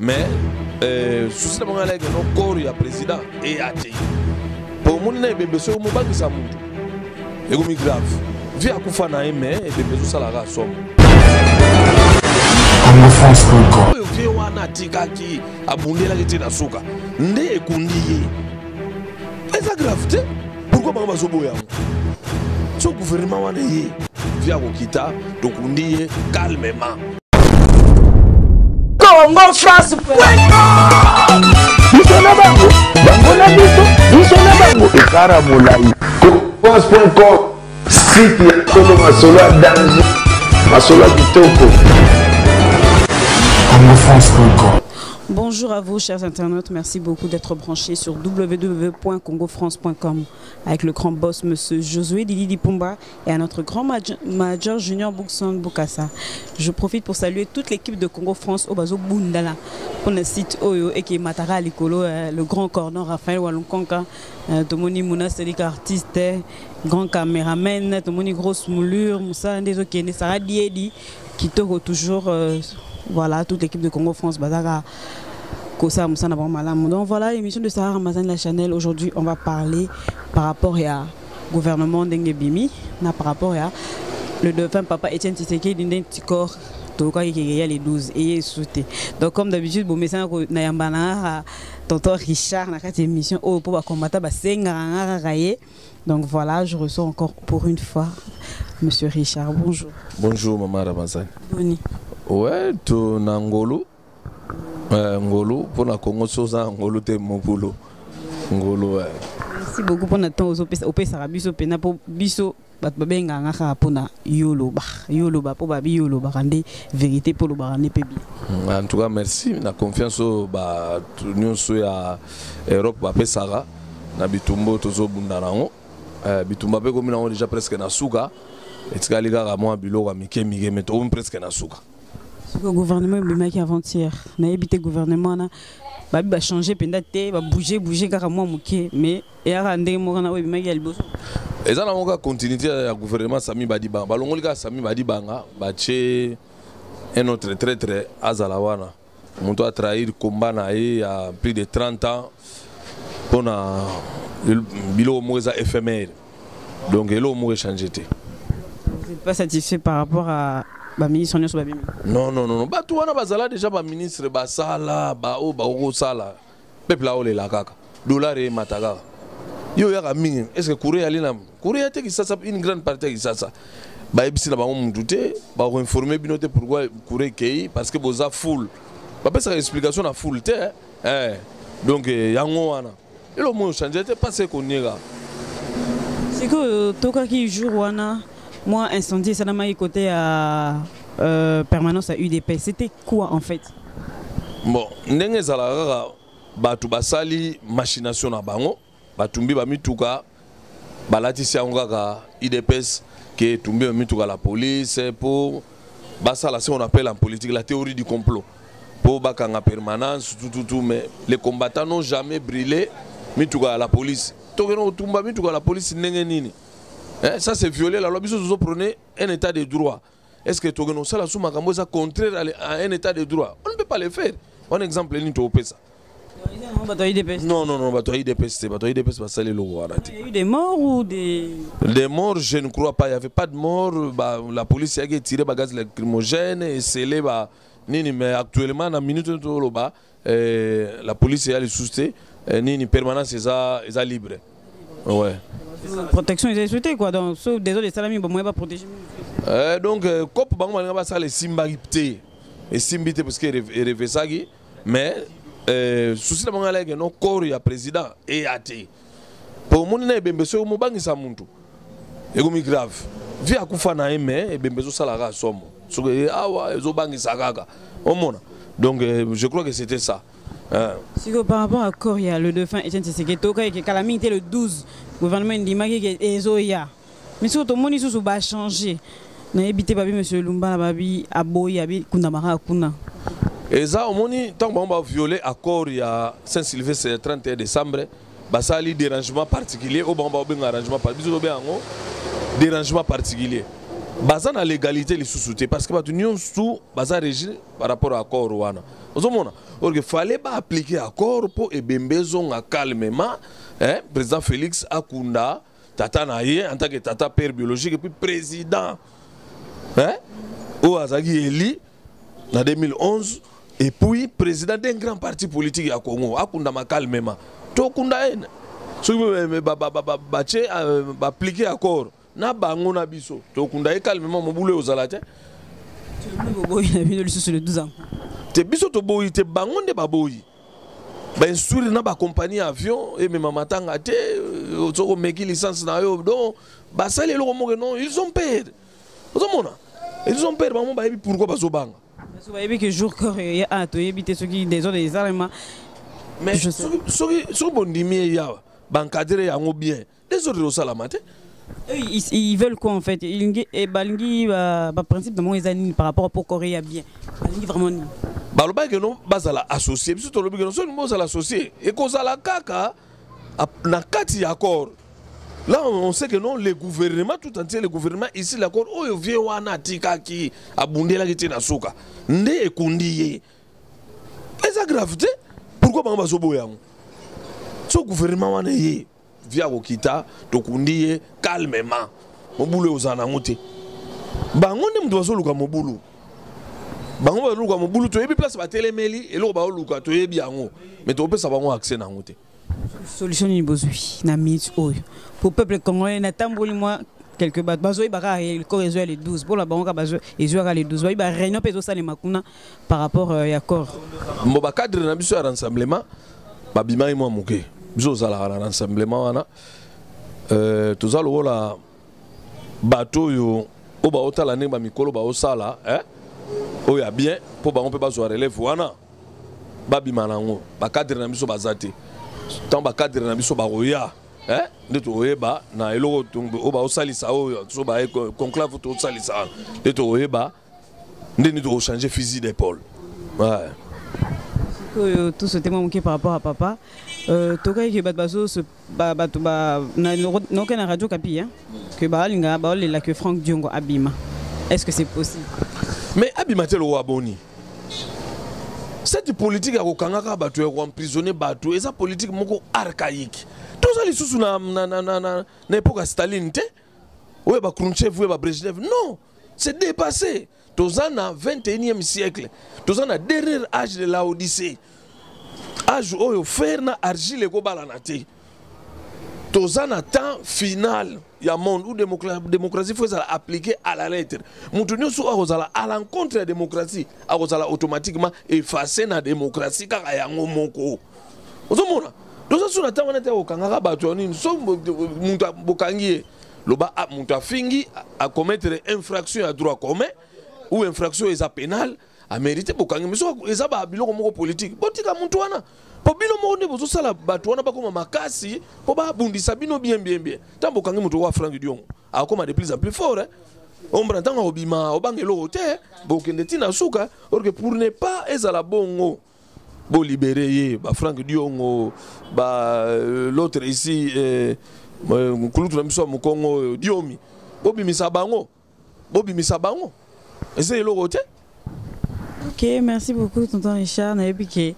Mais souci na bango alaki no corps ya président eya te, po omoni na ebembe, soki mobangisa motu ekomi grave. Vie akufa na ye, mais ebembe ezosalaka somo. Oyo vie wana atikaki, abundelaki te, na suka nde ekundi ye. Eza grave te. Pourquoi bango bazoboya yango? So gouvernement wana ye vie akokita, tokundi ye calmement. Congo France. Biso na bango, bango na biso, biso na bango, ekara molai. France.com, site ya solo, masolo ya danger, masolo ya kitoko. CongoFrance.com. Bonjour à vous, chers internautes. Merci beaucoup d'être branchés sur www.congofrance.com avec le grand boss, monsieur Josué Didi Dipumba, et à notre grand manager Junior Boukson Bukassa. Je profite pour saluer toute l'équipe de Congo France oyo bazo bundala pour le site oyo et qui est Matara Likolo, le grand cordon Raphaël Walunkonka, Tomoni Mouna Selika artiste, grand caméraman, Tomoni grosse moulure, Moussa Ndezo Kene, Sarah Diedi, Kitoko toujours, voilà, toute l'équipe de Congo France, Bazara. Kosa Moussa na malamu. Donc voilà l'émission de Sarah Ramazan la Chanel. Aujourd'hui, on va parler par rapport à gouvernement ndenge ebimi, na par rapport à le défunt papa Etienne Tshisekedi ndenge corps tokaki ya les 12 et sauté. Donc comme d'habitude, bon message na yamba na tonton Richard na kati émission oyo po ba combattre ba senga ngaka ye. Donc voilà, je reçois encore pour une fois monsieur Richard. Bonjour. Bonjour maman Ramazan. Boni. Ouais, to na ngolu. Ngolu mpona Kongo, so oza na ngolu te, mobulu. Ngolu, ouais. Merci beaucoup mpona ntango opesaka biso mpena, mpo biso bato babengaka kaka mpona yo loba, yo loba, mpo babi yo olobaka nde vérité, mpo olobaka nde mpe bien. En tout cas merci na confiance oyo bato nyonso ya Europe bapesaka na bitumba oyo tozobunda nango. Bitumba mpe komi nango déjà presque na suka, etikali kaka mwa biloko ya mike mike, mais tokomi presque na suka. Sikoyo gouvernement ebimaki avant-hier, nayebi te gouvernement wana babi bachange mpenza te, babouge bouge kaka mwa moke, mais eyaka ndenge moko na oyo ebimaki ya liboso. Eza nango kaka continuité ya gouvernement Sami Badibanga. Balongoli kaka Sami Badibanga, batie un autre traître azala wana, moto atrahir combat na ye ya plus de 30 ans mpona biloko moko eza éphémère. Donc eloko moko echange te. Vous n'êtes pas satisfait par rapport à baministre nyonso babimi? Non, non, non, bato wana bazala déjà baministre, basala baoyo bakokosala. Peuple aolela kaka, dollar emata kaka, yo oyaka mingi. Est ce que courant yali na courant ya te? Kisasa, une grande partie ya Kisasa bayebisi na bango mutu te, bakoinforme bino te pourquoi courant ekei, parce que boza foule, bapesaka explication na foule te. Eh. Donc yango wana eloko moyo change te, mpasi ekonieka. Sikoyo tokaki jour wana mwa incendie esalamaki côté ya permanence ya UDPS. C'était quoi en fait? Bon, ndenge ezalaka kaka, bato basali machination na bango, batumbi bamituka, balatisi yango kaka UDPS ke etumbi bamituka la police, pour basala ce qu'on appelle en politique la théorie du complot, mpo bakanga permanence, tout, tout, tout. Mais les combattants n'ont jamais brûlé mituka ya la police. Tokende kotumba mituka ya la police ndenge nini? Eh, ça c'est violer la loi. Biso tozoprôner un état de droit. Est ce que tokende kosala su makambo eza contraire à un état de droit? On ne peut pas le faire. Wana exemple nini tokopesa? Bato ya UDPS? Non, non, non, bato ya UDPS te. Bato ya UDPS basali eloko wana te. Il y a eu des morts ou des Des morts, je ne crois pas. Il y avait pas de morts. Ba, la police yaki tiré ba gaz lacrymogène esele ba nini, mais actuellement na minute toloba, la police eya lisusu te. Nini, permanence eza libre, ouais. Protection eza esu te quoi. Donc so désolé esalami, bomoye baprotéger. Donc cope bango balinga basala esimbaki te, esimbi te parce que erevesaki. Mais souci na bango alaki no corps ya président eya te, po omoni na ebembe, soki mobangisa muntu ekomi grave. Vie akufa na ye, mais ebembe ezosala kaka somo, soki eye awa ezobangisa kaka omona. Donc je crois que c'était ça. Sikoyo par rapport à corps ya le défunt Etienne Tshisekedi, tokaki kala mingi te le 12, gouvernement endimaki ke ezoya, mais soki tomoni susu bachange, nayebi te, babi monsieur Lumbala babi aboyi, abi kundamaka kuna. Eza omoni ntango bango baviole accord ya Saint Sylvestre ya 31 décembre, basali dérangement particulier oyo bango baobenga arrangement, biso tobenga yango dérangement particulier. Baza na légalité lisusu te, parce que bato nyonso baza régi par rapport à accord wana. Ozomona, or que fallait baappliquer accord mpo ebembe ezonga calmement, eh? Président Félix akunda tata na ye en tant que tata, père biologique et puis président, hein? Oyo azalaki élu na 2011 et puis président d'un grand parti politique ya Congo, akundama calmement. Tokunda ye soki batie, baappliquer accord na bango na biso, tokunda ye calmement, mobulu oyo ozala te. Boboyi na bino lisusu le 12 ans? Te, biso toboyi te, bango nde baboyi. Bainstruire na bacompagnie ya avion emema matanga te, soki omeki licence na yo. Donc basali eloko moko, non, ils ont peur. Ozomona, ils ont peur, bango bayebi pourquoi bazobanga. So bayebi ke jour corps ya a toyebi te soki désordre ezalema. Mais Je sais. Soki bondimi ye yawa, baencadre yango bien, désordre osalama te. Eux, ils veulent quoi en fait? Ils balingi ba principe na bango eza nini par rapport pour corps ya bien? Balingi vraiment nini? Balobaki no bazala associé. Biso tolobi ke no, soki bozala associé, ekozala kaka na kati ya accord. Là, on sait que non, le gouvernement tout entier, le gouvernement ici, l'accord oyo vie wana atikaki, abundelaki te na suka nde ekundi ye, eza grave te. Pourquoi bango bazoboya yango? So gouvernement wana ye via kokita, tokundi ye calmement, mobulu ozala nango te. Bango nde moto bazoluka mobulu, bango bazoluka mobulu. Toyebi place batelemeli, eloko baoluka toyebi yango, mais tokopesa bango accès na yango te. Solution nini bozwi na minute oyo pour peuple congolais? Natamboli mwa quelque bato bazoyeba kaka corps ezoya le 12. Mpona bango kaka ezwaka le 12, bayebi baréunion mpe ezosalema kuna par rapport ya corps. Mbo bacadre na biso ya rassemblement babimaki mwa moke. Biso ozalaka na rassemblement wana, toza lokola bato oyo baotala ndenge bamikolo baosala, eh? Oyo ya bien mpo bango mpe bazwa relève wana, babima nango. Bacadre na biso baza te. Ntango bacadre na biso bakoya, eh? Nde tokoyeba na eloko oyo baosalisa, oyo so baye conclave tosalisa wana, nde tokoyeba nde nini tokochange fusil d'épaule, ouais. Sikoyo tosote mwa moke par rapport à papa, tokaki bato bazo bato noke na Radio Kapi, hein, ke baolinga baolela ke Frank Diongo abima. Est-ce que c'est possible? Mais abima te, lokola boni? Cette politique ya kokangaka bato, ya koemprisonne bato, eza politique moko archaïque. Toza lisusu na époque ya Staline te, oyo baKhrouchtchev, oyo baBrejnev. Non, c'est dépassé. Toza na 21e siècle, toza na dernier âge de Laodicée, âge oyo fer na argile ekobalana te. Toza na temps final ya monde où démocratie faut ezala appliquée à la lettre. Moto nyonso oyo akozala à l'encontre ya démocratie akozala automatiquement effacé na démocratie kaka yango moko. Ozomona, toza so na ntango wana te akokangaka bato ya nini. So moto bokangi ye, loba moto afingi, acommettre infraction ya droit commun ou infraction eza pénale, amérité bokangi. Mais so eza babiloko moko politique, botika motu wana, mpo bino moko nde bozosala bato wana bakóma makasi mpo babundisa bino. Bien, bien, bien. Ntango bokangi moto wa Frank Diongo, akóma de plus en plus fort, hein? Ombra ntango akobima, obanga eloko te, bokende ntina suka. Or que pour ne pas ezala bongo, bolibere ye, baFrank Diongo, ba l'autre ici, nkulutu na biso ya mokongo oyo Diomi, bobimisa bango, bobimisa bango, eza eloko te. Ok, merci beaucoup, tonton Richard. Nayebi ke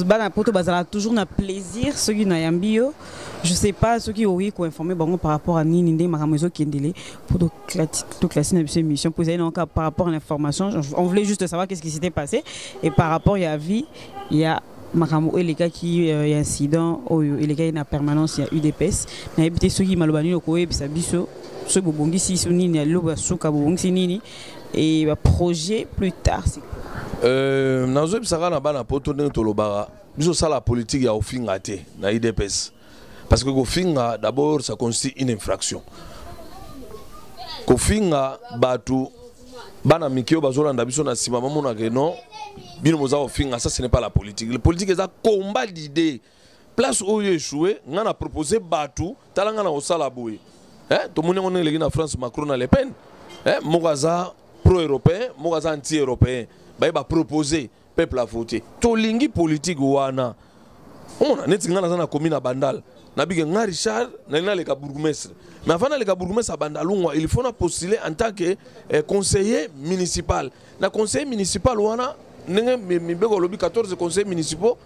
bana poto bazala toujours na plaisir soki nayambi yo. Je sais pas soki okoki koinforme bango par rapport à nini, ndenge makambo ezokendele pour toclasser na biso émission po ezali nango par rapport à l'information. On voulait juste savoir qu'est-ce qui s'était passé et par rapport ya vie ya makambo oyo elekaki, ya incident oyo elekaki na permanence ya UDPS. Nayebi te soki maloba nini okoyebisa biso, soki bobongisi so nini ya lobo ya suka, bobongisi nini et baprojet plus tard, c'est Nazoyebisaka na bana poto ndenge tolobaka, biso osala politique ya kofinga te na UDPS, parce que kofinga d'abord, ça constitue une infraction. Kofinga bato, bana mike oyo bazolanda biso na nsima bamonaka non, bino boza kofinga. Ça, ce n'est pas la politique. La politique eza combat d'idée. Place oyo échoué, nga na proposé bato, tala nga na kosala boye, eh, tomoni yango ndenge eleki na France, Macron na Le Pen, eh, moko aza pro européen, moko aza anti européen, baye baproposé, peuple a voté. Tolingi politique wana. Omona neti nga naza na komi na Bandal. Nabike nga Richard nalingi naleka bourgmestre, mais avant naleka bourgmestre ya Bandalungwa, il faut na postuler en tant que conseiller municipal. Na conseiller municipal wana, ndenge mibeko olobi, 14 conseillers municipaux,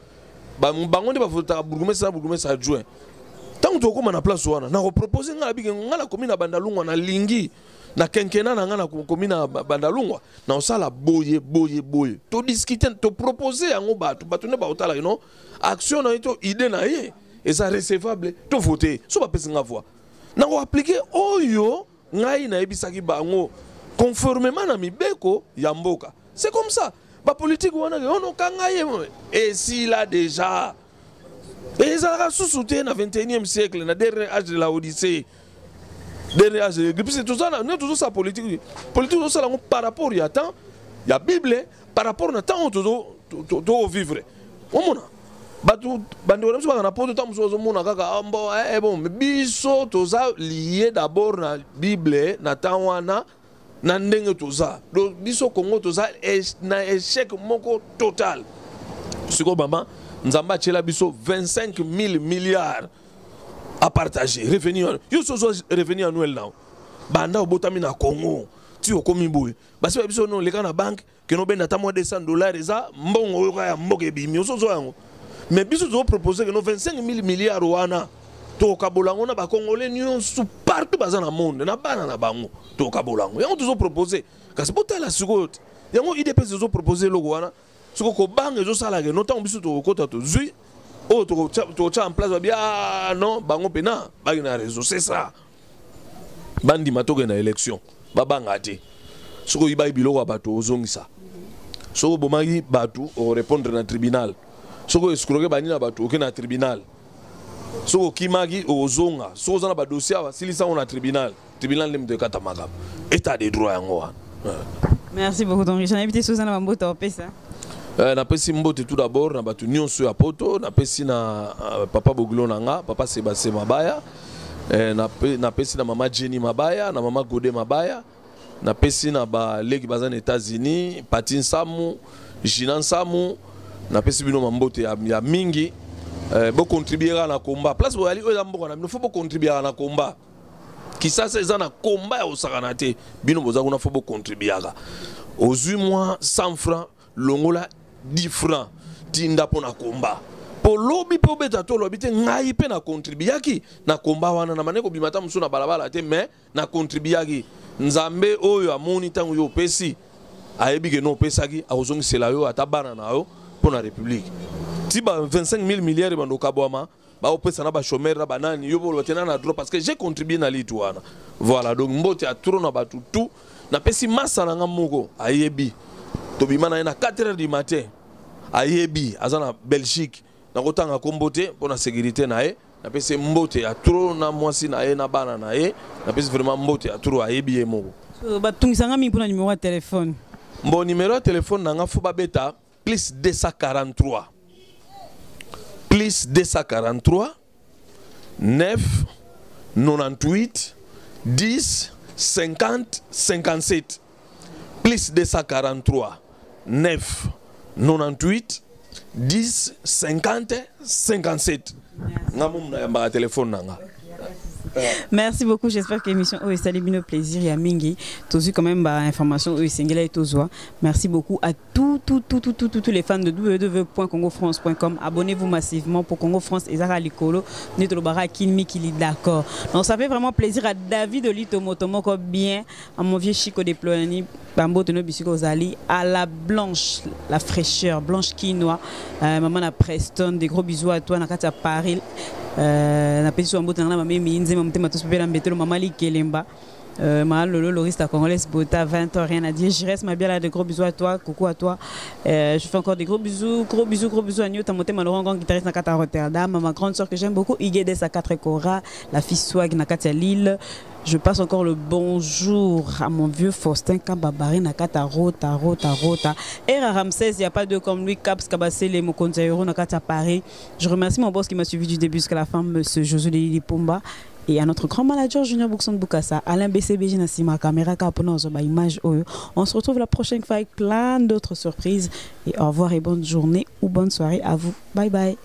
bango nde bavotaka bourgmestre na bourgmestre adjoint. Ntango tokóma na place wana, nakopropose ngai, nabike ngai nakomi na Bandalungwa, nalingi na kenkena na ngai nakomi na Bandalungwa, naosala boye boye boye. Todiscute, topropose yango, bato nde baotalaki no action na ye to idée na ye eza recevable, tovote. So bapesi nga voix, nakoappliquer oyo ngai nayebisaki bango conformément na mibeko ya mboka. C'est comme ça. Bapolitike wana onokanga ye, esila déjà, ezalaka susu te na 21e siècle, na dernier âge de Laodicée, dernier âge de l'église. Puisque toza na nde tozosala politique. Politique tozosala yango par rapport ya temps ya Bible, par rapport na ntango tozovivre. Omona bato, bandeko na biso baka na poto, ntango mosusu bazomona kaka mbo bon, biso toza lié d'abord na Bible na temps wana na ndenge toza. Donc biso Congo toza na échec moko total. Sikoyo mama, Nzambe atiela biso 25 000 milliards à partager. Revenu yo so ozwa revenu annuel nao banda obotami na Congo ti okomi boye, basi ba biso no leka na banque keno obenda ata mwa 200 dollars, eza mbongo oyo kaka ya mboka ebimi, ozozwa yango. Mais biso tozopropose keno 25 000 milliards wana tokokabola yango na Bacongolais nyonso partout baza na monde, na bana na bango, tokokabola yango. Yango tozopropose. Kasi botala sikoyo te, yango UDPS ezopropose eloko wana. Sikoyo kobanga ezosalaka no ntango biso tokokota, tozwi oyo tokotya en place, babi: "Ah non, bango mpena baki na réseau." C'est ça, bandima tokende na élection, babanga te. Soki oyibaki biloko ya bato, ozongisa. Soki obomaki bato, okorépondre na tribunal. Soki oescroquer banini na bato, oke na tribunal. Soki okimaki, okozonga. Soki oza na badossier awa, silisa yango na tribunal. Tribunal nde moto ekata makambo. État de droit yango wana. Merci beaucoup. Donc j'en invité Susanna Bamboto opesa. Napesi mbote tout d'abord na bato nyonso ya poto. Napesi na papa Bogilo na nga, papa Sebase Mabaya, napesi na mama Jenny Mabaya, na mama Gode Mabaya. Napesi na baleki baza na États-Unis, Pati Nsamu, Gina Nsamu. Napesi bino mambote ya mingi. Bocontribuer na komba place boyali oyo eza mboka na bino. Faut bocontribuer na komba. Kisasa eza na komba ya kosakana te. Bino boza kuna, faut bocontribuaka. Ozwi mwa 100 francs, longola 10 francs, tinda mpo na komba, mpo lobi mpe obeta to olobi te: "Ngai mpe nakontribuyaki na komba wana." Na mane kobima ta mosusu na balabala te, mais nakontribuyaki. Nzambe oyo amoni ntango yo opesi, ayebi ke no opesaki, akozongisela yo ata bana na yo mpo na république. Ti ba 25 000 milliards ebanda okabwama, baopesa na bachômeur na banani, yo boloba te na na droit parce que j'ai contribué na litu wana. Voilà, donc mbote ya trop na bato tout. Napesi masa na nga moko, ayebi, tobima na ye na 4 heures du matin, ayebi, aza na Belgique, nakotanga kombo te mpo na sécurité na ye. Napesi ye mbote ya trop na mwasi na ye na bana na ye. Napesi vraiment mbote ya trop, ayebi ye moko. So, batungisanga mingi mpona numéro ya telefone. Mbo numéro ya telefone na nga, faut babeta plus 243, plus 243 9 98 10 50 57, plus 243 9 98 10 50 57. Nga momu nayambaka telefone na nga. Merci beaucoup. J'espère que l'émission oyo esali bino plaisir ya mingi. Tozwi quand même ba information oyo esengeli tozwa. Merci beaucoup à tous, tous, tous, tous, tous, tous les fans de www.congofrance.com. Abonnez-vous massivement pour Congo France ezaka likolo. Nde tolobaka Kin mikili, d'accord. Donc ça fait vraiment plaisir à David Olito Motomoko bien, à mon vieux Chico Deployani, Bambo Tono Bisiko Zali, à la Blanche, la fraîcheur, Blanche Quinoa, maman na Preston, des gros bisous à toi, na kati ya Paris. Napesi so mbote na nga na mame minze motema tosopela mbetelo mama Likelemba. Ma Lolo Loris, la Congolaise Bota, 20 ans, rien à dire. Je reste ma bien là, de gros bisous à toi, coucou à toi. Je fais encore des gros bisous, gros bisous, gros bisous à Nyota Moté Laurent, grand guitariste na kati Rotterdam, ma grande soeur que j'aime beaucoup, Iguedes à 4 Cora, la fille Swag na kati Lille. Je passe encore le bonjour à mon vieux Faustin Kambabari na kati Rota, Rota, Rota. Et à Ramsès, il n'y a pas deux comme lui, Caps Kabasele, Mokonza na kati Paris. Je remercie mon boss qui m'a suivi du début jusqu'à la fin, monsieur Josué Lili Pumba. Et à notre grand manager Junior Boukson Boukassa, Alain BCBG Nassima, caméra Kapona, image oyo. On se retrouve la prochaine fois avec plein d'autres surprises. Et au revoir et bonne journée ou bonne soirée à vous. Bye bye.